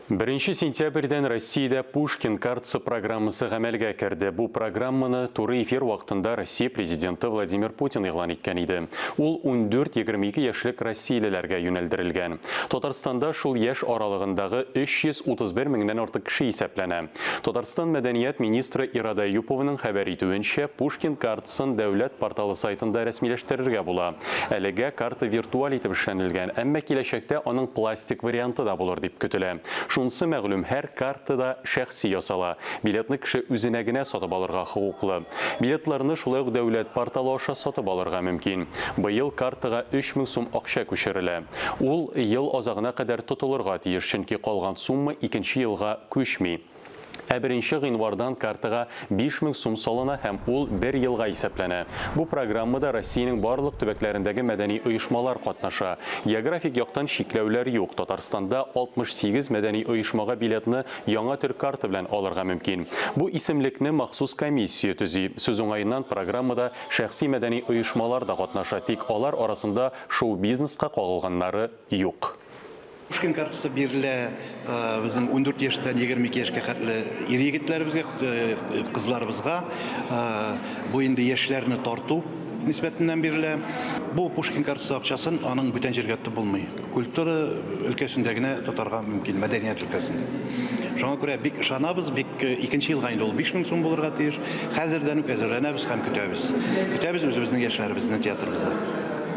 Беренче сентябрьдән Россиядә Пушкин картасы программасы гамәлгә керде. Бу программаны туры эфир вакытында Россия Президенты Владимир Путин игълан иткән иде. Ул 14-22 яшьлек россиялеләргә юнәлдерелгән. Татарстанда шул яшь аралыгындагы 331 меңнән артык кеше исәпләнә. Татарстан мәдәният министры Ирада Әюпованың хәбәр итүенчә, Пушкин картасын дәүләт порталы сайтында рәсмиләштерергә була. Әлегә карта виртуаль итеп эшләнелгән, әмма киләчәктә аның пластик варианты да булыр дип көтелә. Шунысы мәгълүм, һәр карта да шәхси ясала. Билетны кеше үзенә генә сатып алырга хокуклы. Билетларны шулай ук дәүләт порталы аша сатып алырга мөмкин. Быел картага 3000 сум акча күчерелә. Ул ел азагына кадәр тотылырга тиеш, чөнки калган сумма икенче елга күчми. Ә беренче гыйнвардан картага 5000 сум салына һәм ул бер елга исәпләнә. Бу программада Россиянең барлык төбәкләрендәге мәдәни оешмалар катнаша. Географик яктан чикләүләр юк, Татарстанда 68 мәдәни оешмага билетны яңа төр карта белән алырга мөмкин. Бу исемлекне махсус комиссия төзи. Сүз уңаеннан, программада шәхси мәдәни оешмалар да катнаша, тик алар арасында шоу-бизнеска кагылганнары юк. Пушкин картасы бирелә безнең 14 яшьтән 22 яшькә хәтле ир-егетләребезгә, кызларыбызга. Бу инде яшьләрне тарту нисбәтеннән бирелә. Бу Пушкин картасы акчасын аның бүтән җиргә тотып булмый. Культура өлкәсендә генә тотарга мөмкин, мәдәният өлкәсендә. Шуңа күрә бик ышанабыз, бик икенче елга инде ул 5000 сум булырга тиеш. Хәзердән үк әзерләнәбез һәм көтәбез. Көтәбез үзебезнең яшьләребезне театрыбызда.